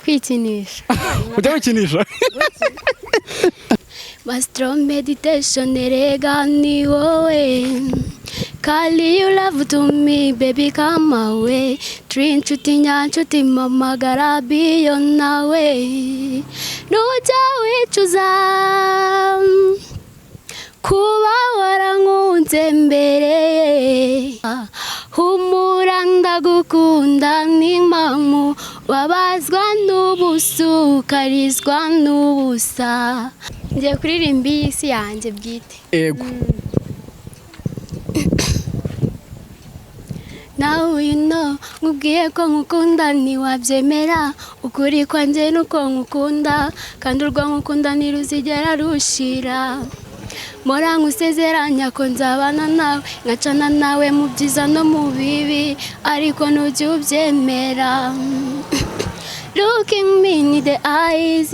Kwikinisha. Ujya wikinisha? Master meditation, erega ni wowe. Kali you love to me, baby, come away. Turi inshuti nyanshuti, mpamagara biyo nawe. Nujya wicuza kuba warankunze mbere. Humura, ndagukunda n'impamu. Babazwa n'ubusa, ukarizwa n'ubusa. Ngiye kuririmba iyi si yanjye bwite. Yego. Now you know, nkubwiye ko nkukunda ntiwabyemera. Ukuri kwanjye nuko nkukunda, kandi urwo nkukunda ntiruzigera rushira. Mpora nkusezeranya ko nzabana nawe, nkacana nawe mu byiza no mu bibi, ariko ntujya ubyemera. Looking me in the eyes,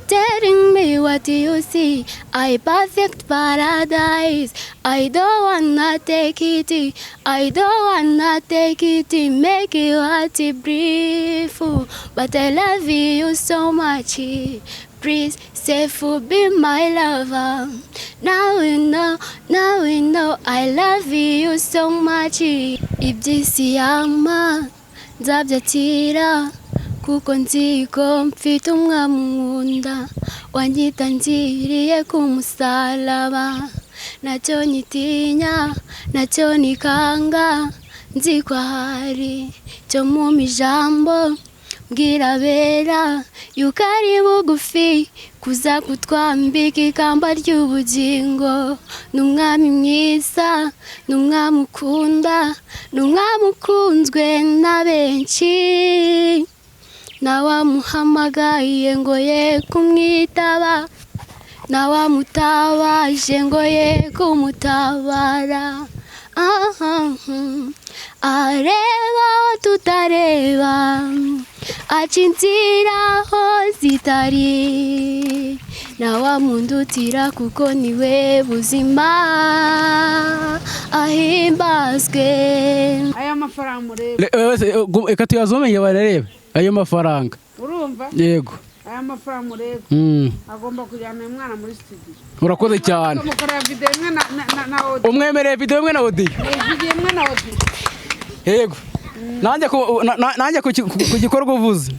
telling me what you see. I perfect paradise. I don't wanna take it. I don't wanna take it. Make you heart brief, but I love you so much. Please, safe be my lover. Now you know, now you know I love you so much. Iby'isi yama nzabyakira, kuko nzi ko mfite umwami nkunda wanyitangiriye ku musaraba. Nacyo nyitinya, nacyo nikanga, nzi ko ahari cyo mu ijambo. Mbwira bera yuko ari bugufi kuza kutwambika ikamba ry'ubugingo. Ni umwami mwiza, ni umwami ukunda, ni umwami ukunzwe na benshi. Nawamuhamagaye ngo ye kumwitaba, nawamutabaje ngo ye kumutabara. Aha, areba aho tutareba, aca inzira aho zitari, nawamundutira kuko niwe buzima. Ahimbazwe. Aya mafaranga mureba. Reka tuyazomeye bararebe ayo mafaranga. Urumva? Yego. Aya mafaranga mureba agomba kujyana uyu mwana muri studio. Urakoze cyane. Tukamukorera video imwe na audio. Umwemereye video imwe na audio. Video imwe na audio. Yego, nanjye ku gikorwa uvuze,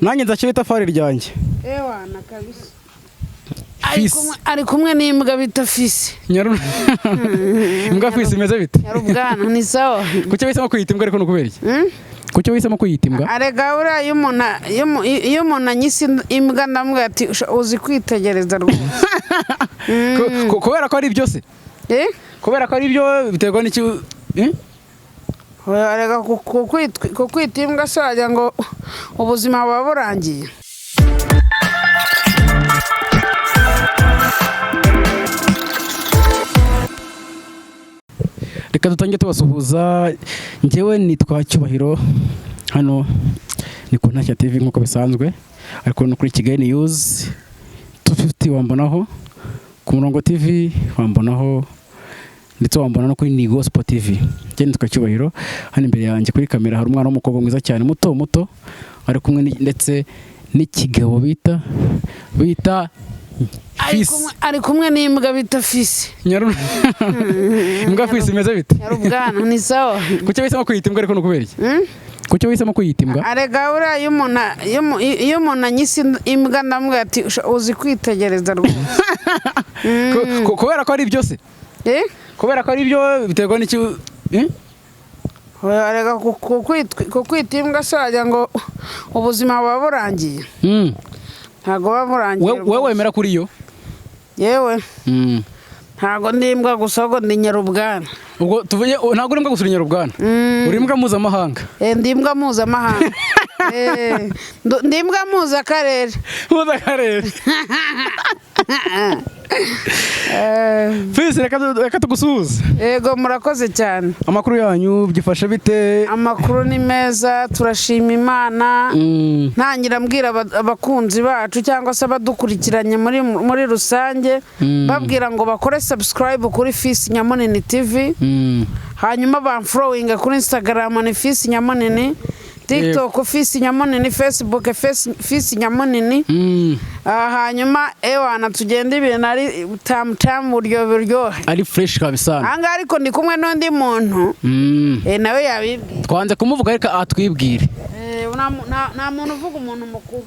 nanjye nzashyira itafari ryanjye. Ewa na kabisa. Ari Fisi. Ari kumwe n'imbwa bita Fisi. Imbwa Fisi imeze bite? Nyarubwana ni sawa. Kuki wahisemo kwiyita imbwa ariko? Ni ukubera iki? Mm? Kuki wahisemo kwiyita imbwa? Arega buriya iyo umuntu anyise imbwa, ndamubwira ati: "Uzi kwitegereza rwose." Kubera ko ari byo se? Eh? Kubera ko ari byo, biterwa n'iki, eh? Arega kukwita imbwa se wagira ngo ubuzima buba burangiye? Reka dutange tubasuhuza. Njyewe nitwa Cyubahiro, hano ni ku Ntashya TV nk'uko bisanzwe, ariko no kuri Kigali News 250 wambonaho, ku Murongo TV wambonaho, ndetse wambona no kuri Ni Gospel TV. Njye nitwa Cyubahiro. Hano imbere yanjye kuri kamera hari umwana w'umukobwa mwiza cyane, muto muto, ari kumwe ndetse n'ikigabo bita Fisi. Ari kumwe n'imbwa bita Fisi. Imbwa Fisi imeze bite? Nyarubwana ni sawa. Kuki wahisemo kwiyita imbwa ariko? Ni ukubera iki? Mm? Kuki wahisemo kwiyita imbwa? Arega buriya iyo umuntu anyise imbwa, ndamubwira ati: "Uzi kwitegereza rwose." Kubera ko ari byo se? Eh? Kubera ko ari byo, biterwa n'iki, eh? Arega kukwita imbwa se wagira ngo ubuzima buba burangiye? Ntabwo buba burangiye Wewe rwose. wemera kuri yo? Yewe, ntabwo ndi imbwa gusa, ahubwo ndi nyarubwana. Ubwo tuvuye, ntabwo uri imbwa gusa, uri nyarubwana, uri imbwa mpuzamahanga. Eh, ndi imbwa mpuzamahanga. Eh, ndi imbwa mpuzakarere. Mpuzakarere. Eh, Fisi, reka tugusuhuze. Yego, murakoze cyane. Amakuru yanyu byifashe bite? Amakuru ni meza, turashima Imana. Ntangira mbwira abakunzi bacu cyangwa se abadukurikiranye muri rusange, babwira ngo bakore subscribe kuri Fisi Nyamunini TV, hanyuma bamfollowinga kuri Instagram ni Fisi Nyamunini. TikTok Fisi Nyamunini, Facebook Fisi Nyamunini. Hanyuma ewana tugenda ibintu ari tamu tamu, buryo buryohe. Ari fresh kabisa. Ahangaha ariko ndi kumwe n'undi muntu. Nawe yabibwiye. Twanze kumuvuga, ariko atwibwire. Nta muntu uvuga umuntu mukuru.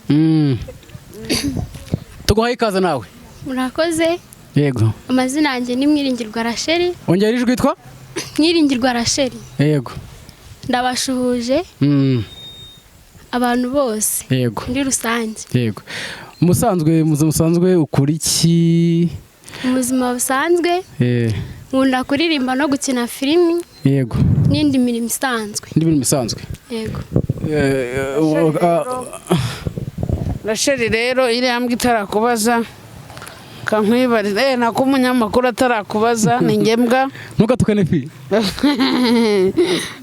Tuguhaye ikaze nawe. Murakoze. Yego. Amazina yanjye ni Mwiringirwa Rasheli. Ongera ijwi, witwa? Mwiringirwa Rasheli. Yego. Ndabashuhuje abantu bose muri rusange. Yego, musanzwe muze musanzwe ukora iki? Mu buzima busanzwe nkunda kuririmba no gukina filimi n'indi mirimo isanzwe. Indi mirimo isanzwe. Yego. Rasheli rero, iriya mbwa itarakubaza kankwibariza, nako umunyamakuru atarakubaza, ni njye mbwa. Ntugatukane fi.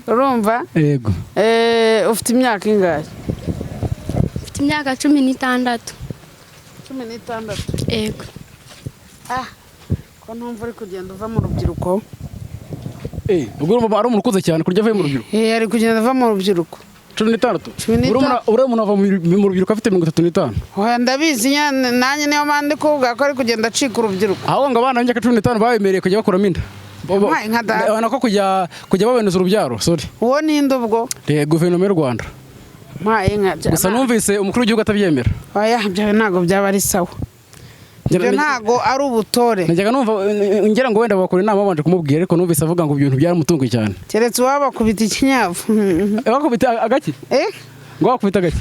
Urumva? Yego. Ufite imyaka ingahe? Mfite imyaka 16. 16? Yego. Ah, ko ntumva uri kugenda uva mu rubyiruko. Ubwo urumva ari umuntu ukuze cyane kurya avuye mu rubyiruko. Ari kugenda ava mu rubyiruko. 16? 16. Uriya umuntu ava mu rubyiruko afite 35. Oya, ndabizi nanjye niyo mpamvu ndi kuvuga ko ari kugenda acika urubyiruko. Ahubwo ngo abana b'imyaka 15 babemereye kujya bakuramo inda. Wampaye nka data. Ubona ko kujya baboneza urubyaro, sorry. Uwo ninde ubwo? Guverinoma y'u Rwanda. Mpaye nka Gusa numvise umukuru w'igihugu atabyemera. Oya, ibyo ntabwo byaba ari sawa, ibyo ntabwo ari ubutore. Najyaga numva ngira ngo wenda bakora inama babanje kumubwira, ariko numvise avuga ngo ibintu byaramutunguye cyane. Keretse uwabakubita ikinyafu. Bakubita agaki? Eh. Ngo bakubita agaki?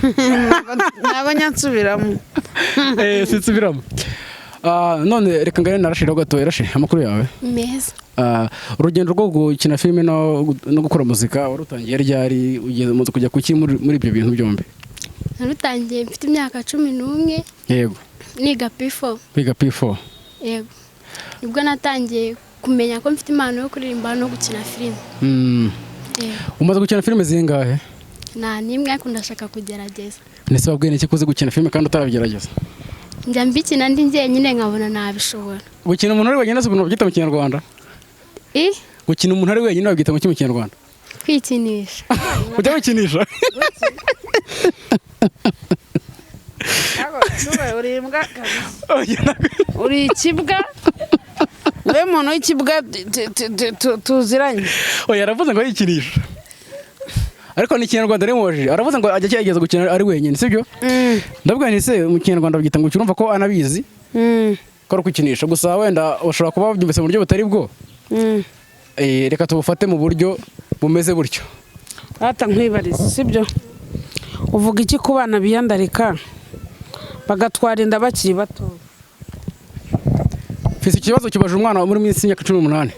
Ntabwo nyansubiramo. Sinsubiramo. None reka ngane na Rashid gato. Rashid, amakuru yawe? Meza. Urugendo rwo gukina filime no gukora muzika warutangiye ryari? Ugeze muze kujya kuki muri ibyo bintu byombi? Narutangiye mfite imyaka 11. Niga P4. Wiga P4? Yego, nibwo natangiye kumenya ko mfite impano yo kuririmba no gukina filime. Yego. Umaze gukina filime zingahe? Nta n'imwe, ariko ndashaka kugerageza. Ndetse wabwiye n'iki kuzi gukina filime kandi utarabigerageza? Njya mbikina ndi njyenyine nkabona nabishobora. Gukina umuntu ari wenyine si ukuntu babyita mu Kinyarwanda? I? Gukina umuntu ari wenyine babyita mu ki mu Kinyarwanda? Kwikinisha. Ujya wikinisha? Uri imbwa kabisa, uri ikibwa, niwe muntu w'ikibwa tuziranye. Oya, aravuze ngo yikinisha, ariko ni Ikinyarwanda nimubajije. Aravuze ngo ajya agerageza gukina ari wenyine, sibyo? Ndavuga nti se mu Kinyarwanda babyita ngo urumva ko anabizi ko ari ukwikinisha. Gusa wenda bashobora kuba babyumvise mu buryo butari bwo. Reka tubufate mu buryo bumeze butyo. Rata nkwibarize, sibyo? Uvuga iki ku bana biyandarika bagatwara inda bakiri bato? Mfise ikibazo kibaje umwana muri minsi y'imyaka 18.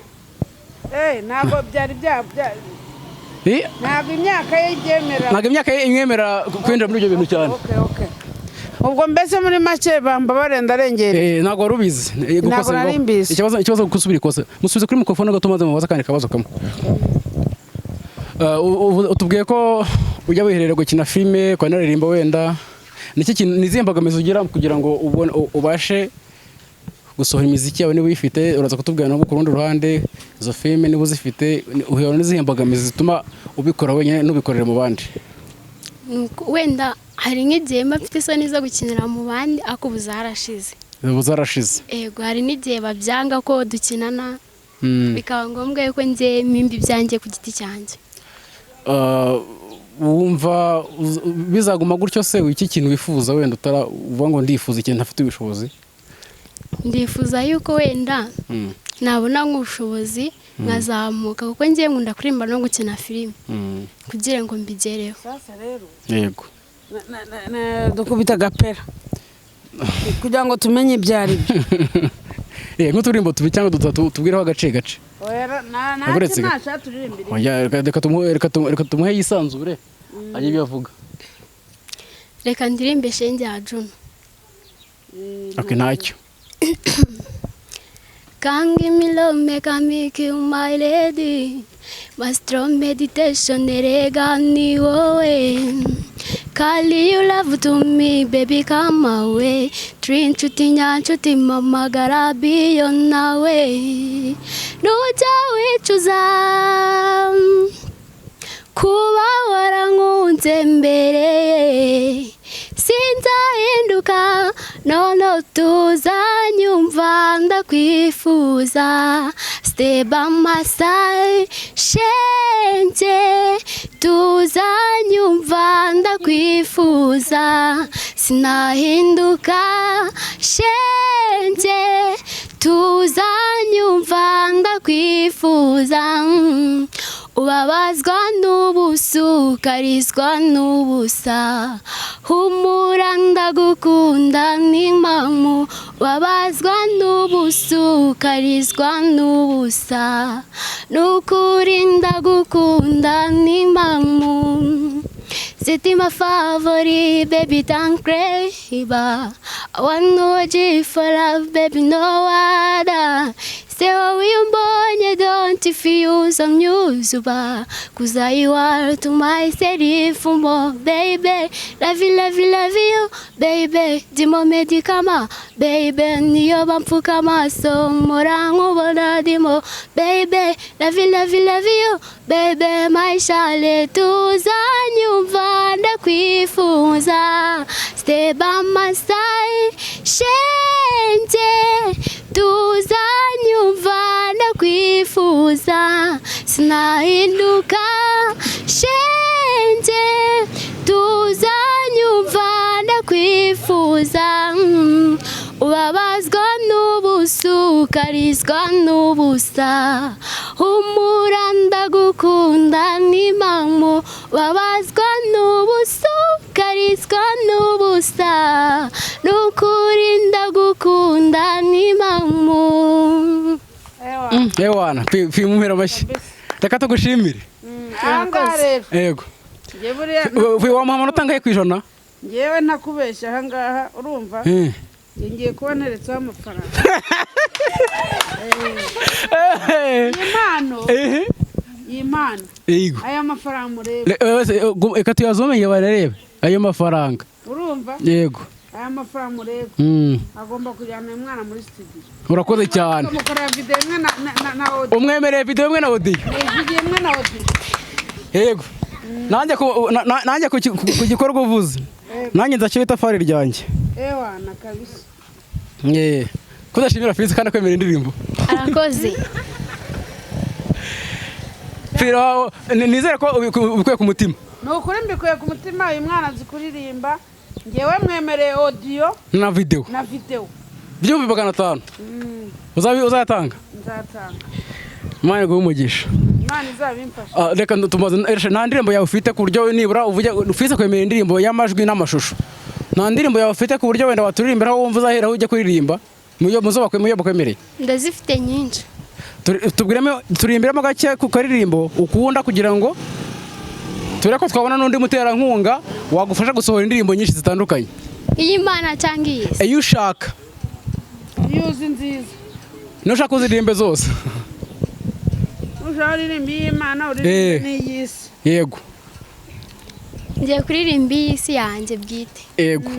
Ntabwo byari bya ntabwo imyaka ye ibyemera. Ntabwo imyaka ye imwemerera kwinjira muri ibyo bintu cyane. Okay, okay. Ubwo mbese muri make bamba barenda arengera. Ntabwo wari ubizi. Ntabwo Gukosa nari bibaho. mbizi. Ikibazo gusubira ikosa, musubize kuri mikrofone gato maze mubaze akandi kabazo kamwe. Utubwiye ko ujya wiherera gukina filime ukanaririmba, wenda niki kintu, ni izihe mbogamizi ugira kugira ngo ubone ubashe gusohora imiziki yawe niba uyifite? Uraza kutubwira nabwo ku rundi ruhande izo filime niba uzifite, uhura n'izihe mbogamizi zituma ubikora wenyine ntubikorere mu bandi? Nuko wenda hari nk'igihe mba mfite isoni zo gukinira mu bandi, ariko ubu zarashize. Ubu zarashize? Yego, hari n'igihe babyanga ko dukinana, bikaba ngombwa yuko njye mpimba ibyanjye ku giti cyanjye. Wumva bizaguma gutyo se? Iki kintu wifuza wenda utara uvuga ngo ndifuza ikintu ntafite ubushobozi? Ndifuza yuko wenda nabona nk'ubushobozi nkazamuka, kuko ngiye nkunda kuririmba no gukina filime kugira ngo mbigereho. Sasa rero Yego. Dukubita agapera kugira ngo tumenye ibyo ari byo. Nk'uturirimbo tubiri cyangwa dutatu, tubwireho agace gace. Oya, Uretse ntacyo turirimbire. Oya, reka tumuhe yisanzure ajye ibyo avuga. Reka ndirimbe Shenge ya Juno. Okay, ntacyo. Come give me love, make I make you my lady. My strong meditation, erega ni wowe. Kali you love to me, baby come away. Turi inshuti nyanshuti, mpamagara biyo nawe. Nujya wicuza. Kuba warankunze mbere, sinzahinduka. None tuzanyumva, ndakwifuza. Stay by my side, shenge, tuzanyumva, ndakwifuza, sinahinduka, shenge, tuzanyumva, ndakwifuza. Ubabazwa n'ubusa, ukarizwa n'ubusa, humura, ndagukunda n'impamu. Ubabazwa n'ubusa, ukarizwa n'ubusa, n'ukuri ndagukunda n'impamu. City my favorite, baby, don't cry. I want no G for love, baby, no other. Say wowe iyo umbonye, don't feel some news, 'cause you are to myself more, baby. Love you, love you, love you, baby. Ndimo medikama, baby, niyo bamfuka amaso mpora nkubona ndimo, baby. Love you, love you, love you, baby, my shale, tuzanyumva, ndakwifuza. Stay by my side, shenge, tuzanyumva, ndakwifuza, sinahinduka, shenge, tuzanyumva, ndakwifuza. Ubabazwa n'ubusa, ukarizwa n'ubusa, humura, ndagukunda n'impamo. Ubabazwa n'ubusa, ukarizwa n'ubusa, n'ukuri ndagukunda n'impamo. Ewana pimuhera amashyi, reka tugushimire. Ahangaha rero, Yego. njye buriya Wamuha amanota angahe ku ijana? Ngewe ntakubeshya, ahangaha urumva, njye ngiye kuba nteretseho amafaranga. Iyi mpano, iyi mpano, Yego. aya mafaranga mureba. Reka tuyazomeye bararebe ayo mafaranga. Urumva? Yego. Aya mafaranga mureba agomba kujyana uyu mwana muri studio. Urakoze cyane. Tukamukorera video imwe na audio. Umwemereye video imwe na audio. Video imwe na audio. Yego, nanjye ku gikorwa uvuze, nanjye nzashyiraho itafari ryanjye. Ewana kabisa. Kudashimira Fisi kandi kwemera indirimbo. Arakoze. Fira, nizere ko ubikuye ku mutima. Ni ukuri mbikuye ku mutima, uyu mwana azi kuririmba. Ngewe mwemereye audio na video. Na video. 500,000 uzayatanga? Nzatanga. Imana iguhe umugisha. Imana izabimfasha. Ah, reka tumaze nta ndirimbo yawe ufite ku buryo nibura uvuge ufise kwemera indirimbo y'amajwi n'amashusho? Nta ndirimbo yawe ufite ku buryo wenda waturirimbira, aho wumva uzahera ujya kuririmba muyo muzo muyo bakwemereye? Ndazifite nyinshi. Tubwiremo, turirimbiremo gake ku karirimbo ukunda, kugira ngo turebe ko twabona n'undi muterankunga wagufasha gusohora indirimbo nyinshi zitandukanye. Iy'Imana cyangwa iyi si? Iyo ushaka. Iyo uzi nziza. Nushaka uziririmbe zose. Ushobora uririmba iy'Imana, uririmba n'iy'isi. Yego. Ngiye kuririmba iyi si yanjye bwite. Yego.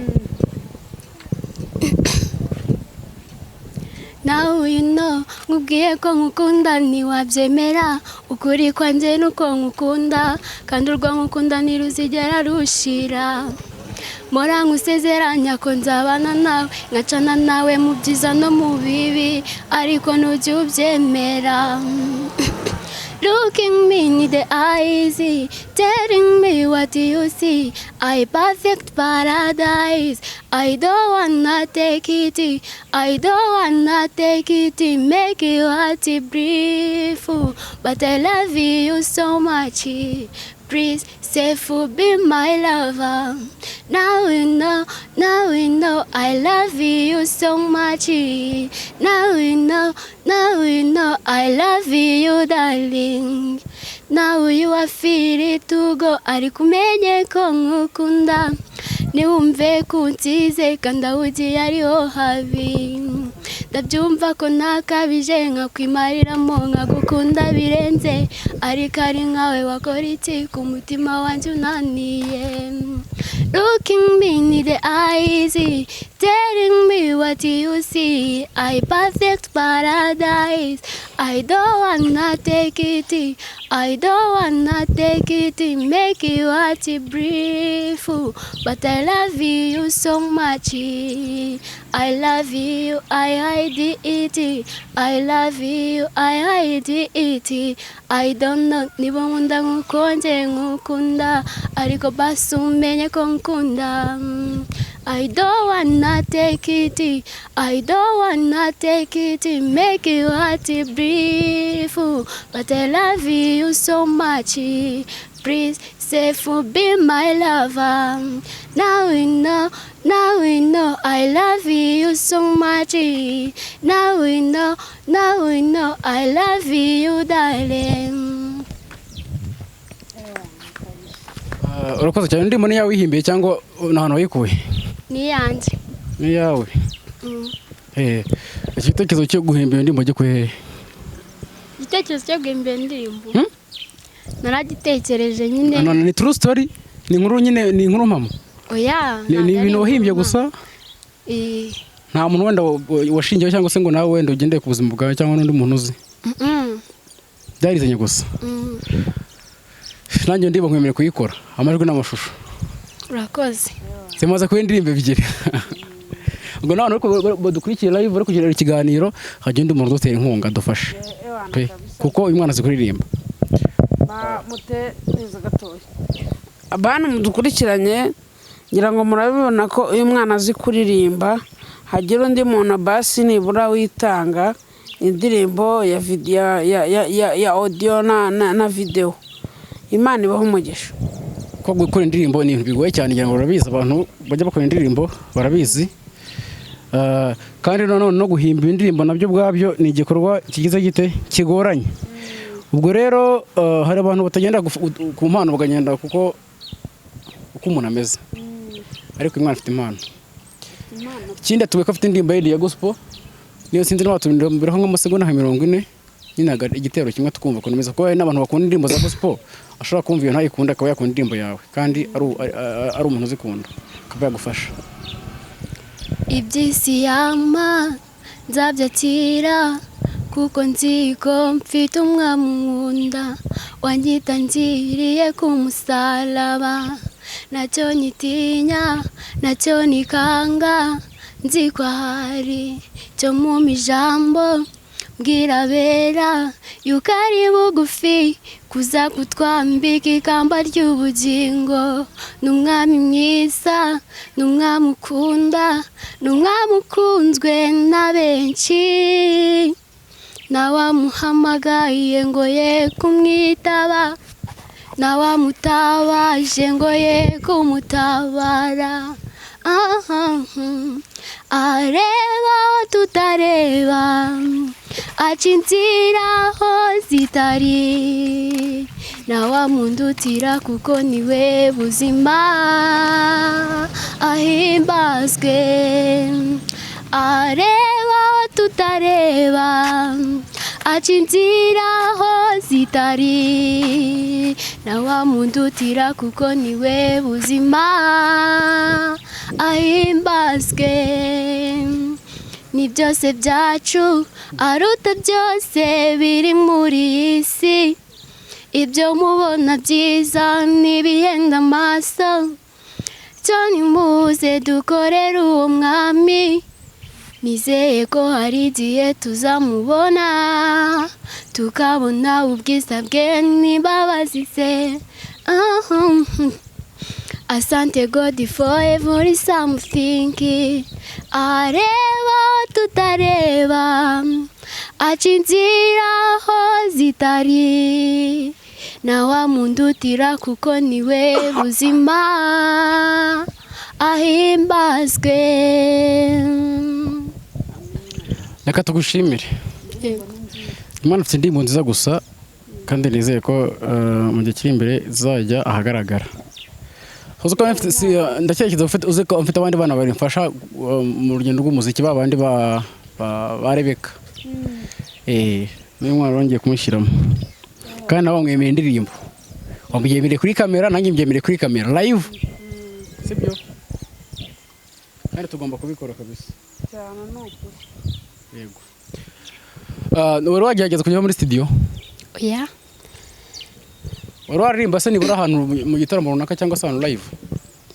Now you know, nkubwiye ko nkukunda ntiwabyemera. Ukuri kwanjye nuko nkukunda, kandi urwo nkukunda ntiruzigera rushira. Mpora nkusezeranya ko nzabana nawe, nkacana nawe mu byiza no mu bibi, ariko ntujya ubyemera. Looking me in the eyes, telling me what you see. I perfect paradise. I don't wanna take it. I don't wanna take it. Make you heart brief, but I love you so much. Please, say be my lover. Now you know, now you know I love you so much. Now you know, now you know I love you, darling. Now you are free to go, ariko umenye ko nkukunda. Niwumve ko unsize kandi aho ugiye ariho habi. Ndabyumva ko ntakabije nkakwimariramo, nkagukunda birenze, ariko ari nkawe wakora iki ku mutima wanjye unaniye? Looking me in the eyes, telling me what you see. I perfect paradise. I don't wanna take it, I don't wanna take it, make you heart brief, but I love you so much. I love you, I hide it, I love you, I hide it. I don't know niba nkunda nkuko njye nkukunda, ariko basi umenye ko nkunda. I don't wanna take it, I don't wanna take it, make you heart brief, but I love you so much. Please say for be my lover. Now we know, now we know I love you so much. Now we know, now we know I love you, darling. Urakoze cyane. Indirimbo ni iyawe wihimbiye cyangwa ni ahantu wayikuye? Ni iyanjye. Ni iyawe. Igitekerezo cyo guhimba iyo ndirimbo gikuye hehe? Igitekerezo cyo guhimba indirimbo Hmm? naragitekereje nyine. None ni true story, ni inkuru nyine, ni inkuru mpamo? Oya. Ni Ntabwo ni ari ibintu wahimbye inkuru. gusa? Eh. Nta muntu wenda washingiyeho cyangwa se ngo nawe wenda ugendeye ku buzima bwawe cyangwa n'undi muntu uzi? Mm-mm. Byarizanye gusa? Mm. Nanjye ndirimbo nkwemerera kuyikora amajwi n'amashusho. Urakoze. Zimaze kuba indirimbo ebyiri. Ubwo n'abantu badukurikiye live, bari kugira ikiganiro, hajya undi muntu udutera inkunga adufashe pe, kuko uyu mwana azi kuririmba. Neza gatoya, abantu mudukurikiranye, ngira ngo murabibona ko uyu mwana azi kuririmba. Hagira undi muntu basi nibura witanga indirimbo ya ya audio na video. Imana ibaho umugisha. Ko gukora indirimbo ni ibintu bigoye cyane, ngira ngo barabizi, abantu bajya bakora indirimbo barabizi. Kandi nanone no guhimba indirimbo nabyo ubwabyo ni igikorwa kigize gite kigoranye. Ubwo rero hari abantu batagenda ku mpano, bakagenda kuko uko umuntu ameze, ariko uyu mwana afite impano. Ikindi, atubwiye ko afite indirimbo yindi ya gospel, niyo sinzi niba watumbiraho nk'amasegonda nka 40 nyine, igitero kimwe, tukumva ukuntu imeze, kuko hari n'abantu bakunda indirimbo za gospel, ashobora kumva iyo ntayikunda, akaba yakunda indirimbo yawe kandi ari umuntu uzikunda, akaba yagufasha. Iby'isi yama nzabyakira, kuko nzi ko mfite umwami nkunda wanyitangiriye ku musaraba. Nacyo nyitinya, nacyo nikanga, nzi ko ahari cyo mu ijambo mbwira bera yuko ari bugufi kuza kutwambika ikamba ry'ubugingo. Ni umwami mwiza, ni umwami ukunda, ni umwami ukunzwe na benshi. Nawamuhamagaye ngo ye kumwitaba, nawamutabaje ngo ye kumutabara. Aha, areba aho tutareba, aca inzira aho zitari, nawamundutira kuko niwe buzima. Ahimbazwe. Areba aho tutareba, aca inzira aho zitari, nawamundutira kuko niwe buzima. Ahimbazwe. Ni byose byacu, aruta byose biri muri iyi si. Ibyo mubona byiza n'ibihenda amaso cyo, nimuze dukorere uwo mwami. Nizeye ko hari igihe tuzamubona, tukabona ubwiza bwe n'imbabazi ze. Asante God for every something. Areba tutareba, aca inzira aho zitari, nawamundutira kuko niwe buzima. Ahimbazwe. Reka tugushimire. Imana ifite indirimbo nziza gusa, kandi nizeye ko mu gihe kiri imbere zizajya ahagaragara. Uzi ko ndatekereza uzi ko mfite abandi bana babiri mfasha mu rugendo rw'umuziki, ba bandi ba Rebeka, n'uyu mwana wongeye kumushyiramo, kandi nawe wamwemereye indirimbo, wamwemereye kuri kamera, nanjye mbyemereye kuri kamera live, sibyo? Kandi tugomba kubikora kabisa. Cyane, ni ukuri. Yego. Ah, wari wagerageza kujya muri studio? Oya. Wari waririmba se nibura ahantu mu gitaramo runaka cyangwa se ahantu live?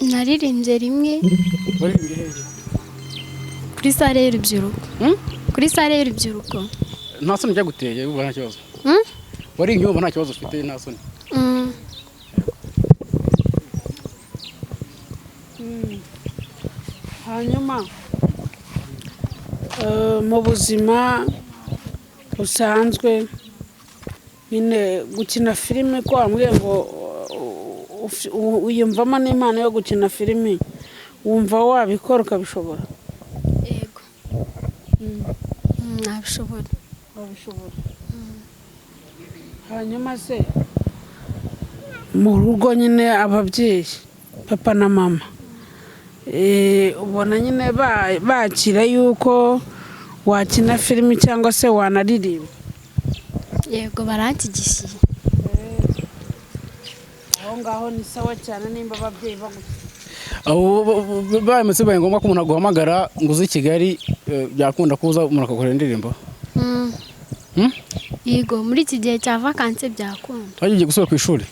Naririmbye rimwe. Waririmbye hehe? Kuri salle y'urubyiruko. Hmm? Kuri salle y'urubyiruko. Nta soni byaguteye, wumva nta kibazo? Hmm? Waririmbye wumva nta kibazo ufite, nta soni? Mm. Hanyuma mu buzima busanzwe nyine, gukina filime, ko wambwiye ngo wiyumvamo n'impano yo gukina filime, wumva wabikora ukabishobora? Yego. Nabishobora. Wabishobora. Hanyuma se mu rugo nyine, ababyeyi, papa na mama, ubona nyine bakira yuko wakina filimi cyangwa se wanaririmba? Yego, baranshyigikiye. Aho ngaho ni sawa cyane nimba ababyeyi bagushyigikiye. Abo baramutse bibaye ngombwa ko umuntu aguhamagara ngo uze i Kigali, byakunda kuza umuntu akagukorera indirimbo? Mm. Hmm? Yego, muri iki gihe cya vacances byakunda. Wajya ugiye gusubira ku ishuri?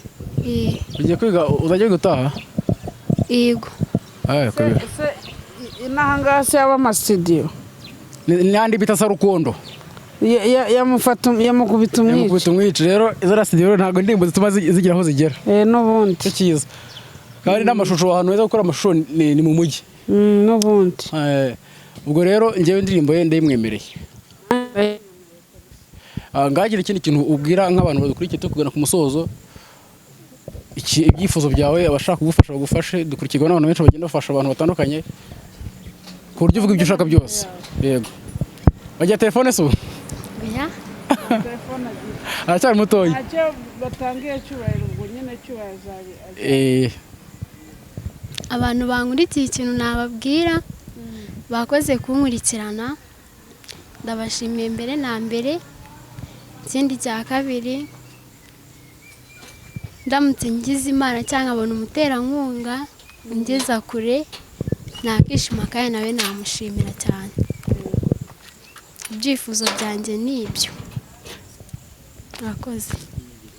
Eh. Ugiye kwiga, uzajya wiga utaha? Yego. Ah, kabiri. Ese inaha ngaha se yaba amasitidiyo? N'andi bita Sarukondo. Yamufata yamukubita umwica. Yamukubita umwica. Rero izo studio rero ntabwo indirimbo zituma zigira aho zigera. N'ubundi. Icyo cyiza kandi n'amashusho, ahantu heza gukora amashusho ni mu mujyi. N'ubundi. Ubwo rero njyewe indirimbo ye ndayimwemereye. Ah, ngagira ikindi kintu ubwira nk'abantu badukurikiye, turi kugana ku musozo. Ibyifuzo byawe, abashaka kugufasha bagufashe. Dukurikirwa n'abantu benshi bagenda bafasha abantu batandukanye, ku buryo uvuga ibyo ushaka byose. Yego, bagira telefone se ubu? Oya. Aracyari mutoya. Ntacyo batangiye, Cyubahiro, ubwo nyine Cyubahiro azabi Abantu bankurikiye, ikintu nababwira, bakoze kunkurikirana, ndabashimiye mbere na mbere. Ikindi cya kabiri, ndamutse ngize Imana cyangwa nkabona umuterankunga ungeza kure, nakishima kandi nawe namushimira cyane. Ibyifuzo byanjye ni ibyo, murakoze.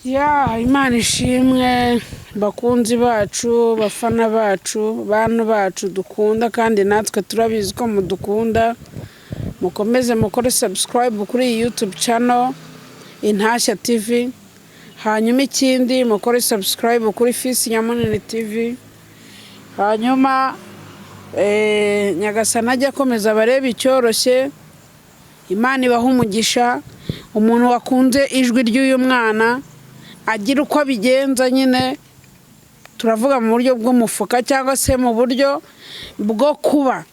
Ya, Imana ishimwe. Bakunzi bacu, bafana bacu, bantu bacu dukunda, kandi natwe turabizi ko mudukunda, mukomeze mukore subscribe kuri iyi YouTube channel Intashya TV. Hanyuma ikindi, mukore subscribe kuri Fisi Nyamunini TV. Hanyuma Nyagasani ajya akomeza abarebe icyoroshye. Imana ibaha umugisha. Umuntu wakunze ijwi ry'uyu mwana agira uko abigenza nyine, turavuga mu buryo bw'umufuka cyangwa se mu buryo bwo kuba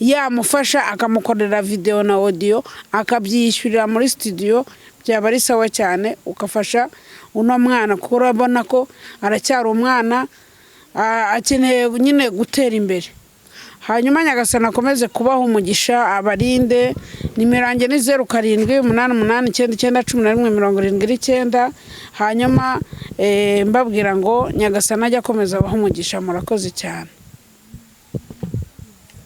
yamufasha akamukorera videwo na audio, akabyishyurira muri studio, byaba ari sawa cyane, ugafasha uno mwana, kuko urabona ko aracyari umwana, akeneye nyine gutera imbere. Hanyuma Nyagasani akomeze kubaha umugisha, abarinde. Nimero yanjye ni 0788991179. Hanyuma mbabwira ngo Nyagasani ajya akomeza abaha umugisha. Murakoze cyane.